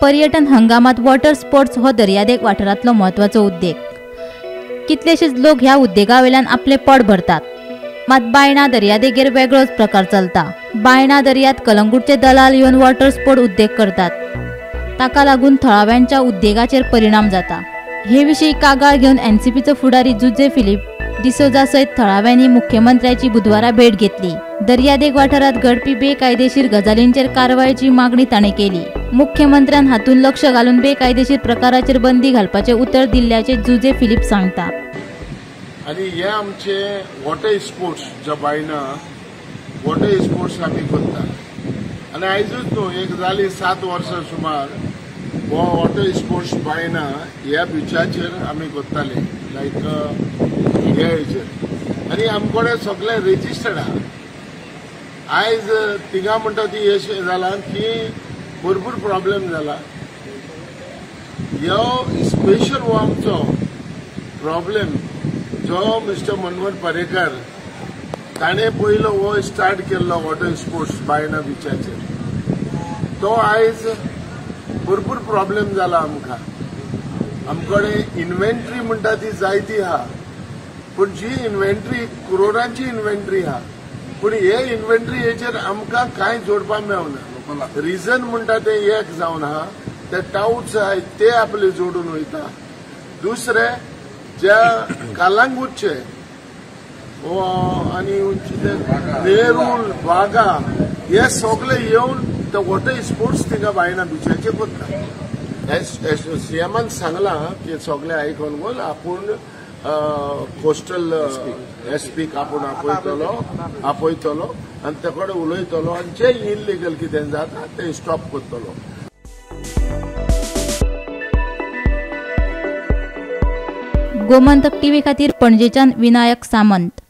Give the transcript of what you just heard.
पर्यटन हंगामात water sports हो दर्यादेग वाठारांतलो म्हत्वाचो उद्देग. कितलेशेच लोक ह्या उद्देगा वयल्यान आपलें पोट भरतात. मात बायणा दर्यादेगेर वेगळोच प्रकार चलता. बायणा दर्यात कलंगूटचे दलाल येवन वॉटर स्पोर्ट उद्देग करतात. ताका लागून थळाव्यांच्या उद्देगाचेर परिणाम जाता. हे विशीं कागाळ घेवन एनसीपीचो फुडारी जुझे फिलीप डिसोजा सयत थळाव्यांनी मुख्यमंत्र्याची बुधवारा भेट घेतली. दर्यादेग वाठारात घडपी बेकायदेशीर गजालींचेर कारवायेची मागणी ताणें केली. मुख्यमंत्र्यान हातूंत लक्ष घालून बेकायदेशीर प्रकाराचेर बंदी घालपाचें उतर दिल्ल्याचें जुझे फिलीप सांगता. आनी हे आमचे वॉटर स्पोर्ट्स जे बायना वॉटर स्पोर्ट्स आमी करता आनी आयजूच न्हू, एक जाली 7 वर्सां सुमार हो वॉटर स्पोर्ट्स बायना ह्या बिचाचेर आमी करताले, लायक ह्या हेचेर. आनी आमकडे सगळे रेजिस्टर्ड आहा. आयज थिंगा म्हणटा ती अशें जालां की भरपूर प्रॉब्लेम जाला. ह्यो स्पेशल हो आमचो प्रॉब्लेम जो मिस्टर मनोहर पर्रीकर ताणें पयलो हो स्टार्ट केल्लो वॉटर स्पोर्ट्स बायणा बिचाचेर, तो आयज भरपूर प्रॉब्लेम जाला आमकां. आमकडे इन्व्हेंटरी म्हणटा ती जायती आहा, पूण जी इन्व्हेंटरी करोडांची इन्व्हेंटरी आहा, पूण हे इन्व्हेंटरी हेचेर आमकां कांय जोडपाक मेळना. रिजन म्हणटा तें एक जावन आहा, ते टावट्स आहाय ते आपले जोडून वयता. दुसरें ज्या कालांगूटचे आनी नेरूल बागा हे सगळे येवन ते वॉटर स्पोर्ट्स थिंगा बायणा बिचाचेर करता. सीएमान सांगलां की सगळे आयकून गोल आपूण कोस्टल एसपीक आपूण आपयतलो आनी ते कडेन उलयतलो आनी जे इलिगल कितें जाता तें स्टॉप करतलो. गोमंतक टीव्ही खातीर पणजेच्यान विनायक सामंत.